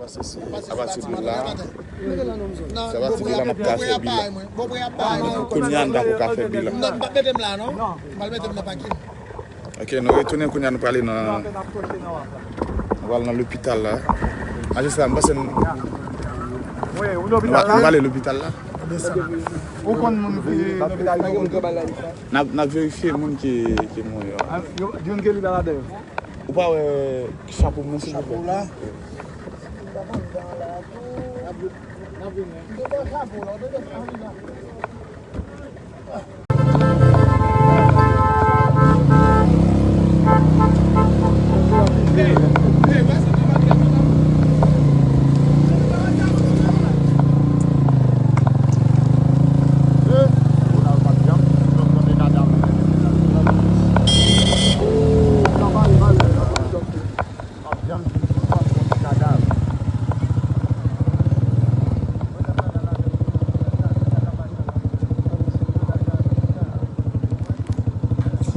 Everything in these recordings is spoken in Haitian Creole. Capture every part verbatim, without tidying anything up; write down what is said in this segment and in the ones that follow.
Paske se apati de la, se apati de la n ap ka fè bilan. Kounye a n pa ko ka fè bilan. Non, m p ap mete m la non. M pral mete m nan pakin. Ok, nou retounen kounye a, nou prale nan, nou pral nan lopital la. Majistra, m panse n, nou prale lopital la. Ou konn moun ki lopital yo? N ap, n ap verifye moun ki, ki mouri yo. Youn ke li la ladan yo. Ou pa wè chapo moun, silvouplè? Chapo la.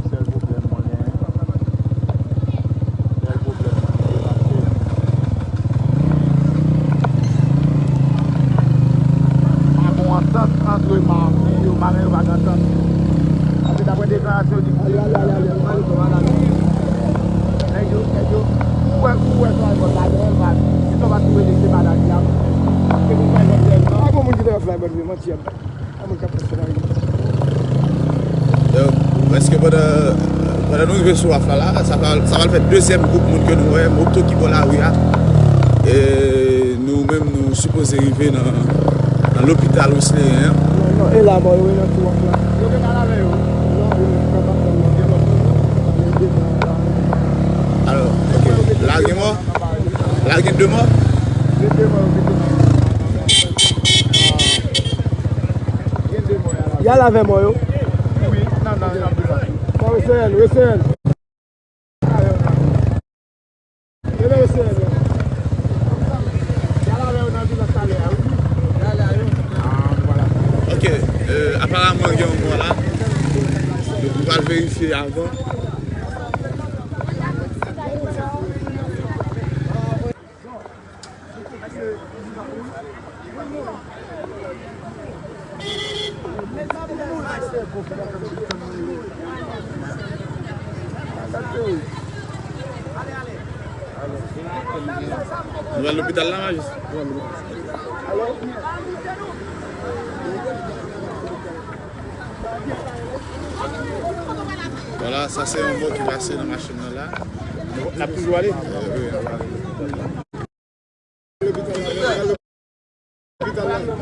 Sèl pwoblèm mwen genyen, sèl pwoblèm mwen genyen, se paske pa gen yon antant ant mafi yo, madanm yo pa gen antant. Paske daprè deklarasyon yo di, ale, ale, ale, ale, ale, ale, ale. Nèg yo, nèg yo, ou wè, ou wè sa yo la, yo pa, yo pa tou rele se madanm yo. Se pou sa yo fè, pa gen moun ki te fè manti ap bay. Donk, prèske pandan, pandan nou rive sou waf la, la, sa va, sa va fè dezyèm gwoup moun ke nou wè, moto ki bò lari a. E nou menm, nou sipoze rive nan, nan lopital Wesleyen an. Non, non, e la, mò yo, e nan ti waf la. Yo gen mal avè yo. Non, yo pa, pa, pa, pa. Alò, ok. La gen mò? La gen de mò? Gen de mò, gen de mò. Y al avè mò yo. Wi, nan, nan, nan, nan. Bon, eseye l, eseye l. Eseye l. Y al avè yo nan vilaj talè a, wi. Ah, voilà. Ok, euh, aparaman gen yon mò la. Donk, nou pral verifye avan. Nou al lopital la, majis. Vwala, sa se yon mò ki pase nan machin nan la. N ap toujou ale? Wi, wi, n ap ale.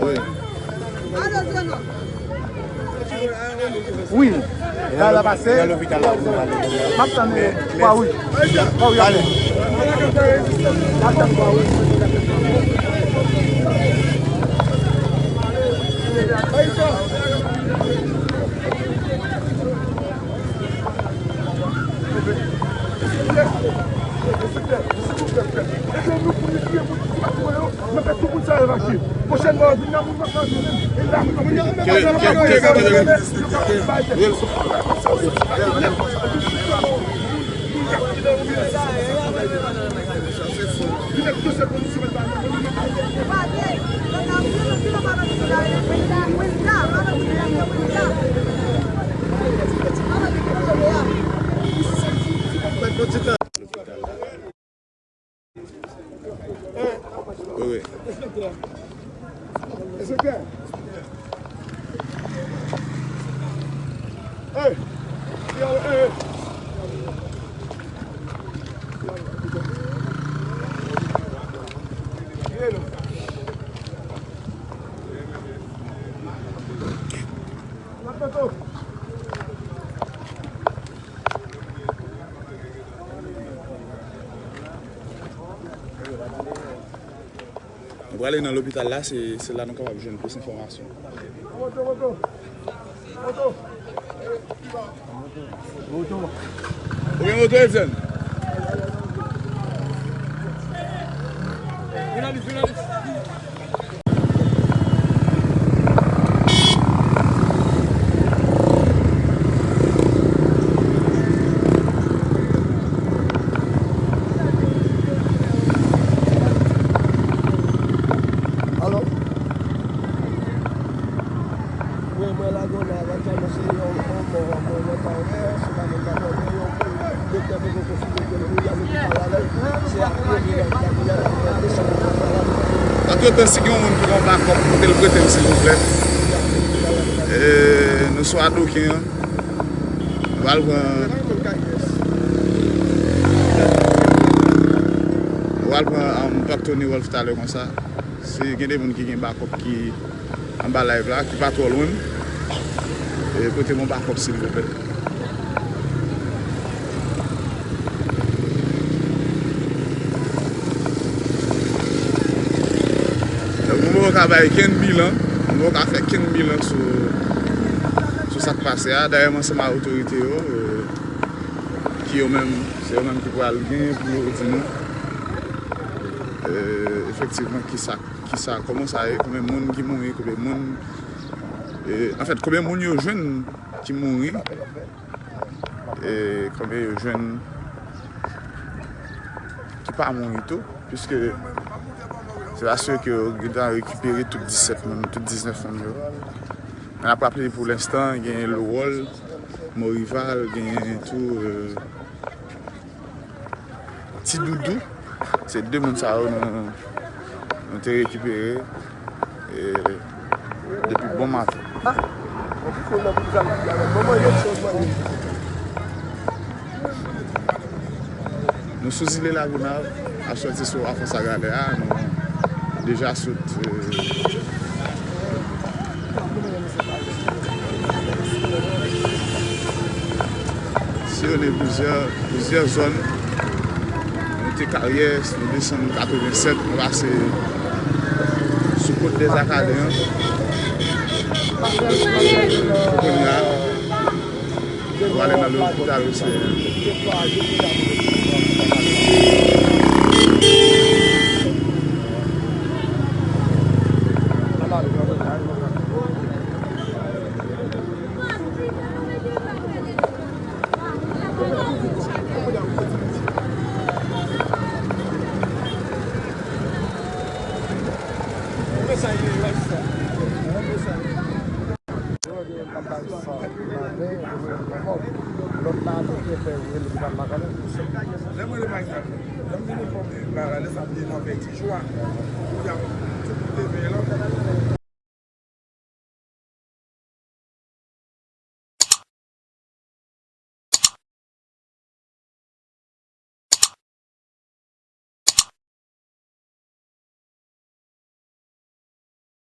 Wi. Wi. Sa la pase. M ap tann Kwa Wouj. Kwa Wouj. Ale. M ap tann Kwa Wouj. Wi, wi. Enspektè. Hey! Hey! Nou prale nan lopital la, se, se la nou kapab jwenn plis enfòmasyon. Ou gen moto, Edson? Antretan, si gen yon moun ki gen yon bakòp, pote l prete m, silvouplè. E, nou sou Adoken an. Nou pral pran, nou pral pran, um, Pak Tony Wolf talè konsa. Si gen de moun ki gen bakòp ki anba live la, ki pa twò lwen m, e, pote m yon bakòp, silvouplè. Donk, nou poko ka bay kenn bilan, nou poko ka fè kenn bilan sou, sou sa k pase a. Dayè, m ansanm ak otorite yo, e, ki yo menm, se yo menm ki pral genyen pou yo di nou, e, efektivman, kisa, kisa, kòman sa ye, konbyen moun ki mouri, konbyen moun, e, anfèt, konbyen moun yo jwenn ki mouri, e konbyen yo jwenn ki pa mouri tou, piske se asire ke yo gentan rekipere tout disèt moun, tout diznèf moun yo. Men n ap raple, pou lenstan, genyen Lowòl, Morival, genyen tou, e, Ti Doudou. Se de moun sa yo nou, nou te rekipere, e, depi bon maten. Nou sou zile Lagonav, ap sòti sou Afon Sagalè a, nou deja sot, e, siyone plizyè, plizyè zòn. Nou te Karyès, nou desann katrevennsèt, nou pase sou Côte des Acadiens an. Kounye a, nou prale nan lopital Oseyan. Lè mwen rele pa egzanp, lè m vin enfòme la, lè sa te nan vèt jou a, kounye a, tout moun te veye la.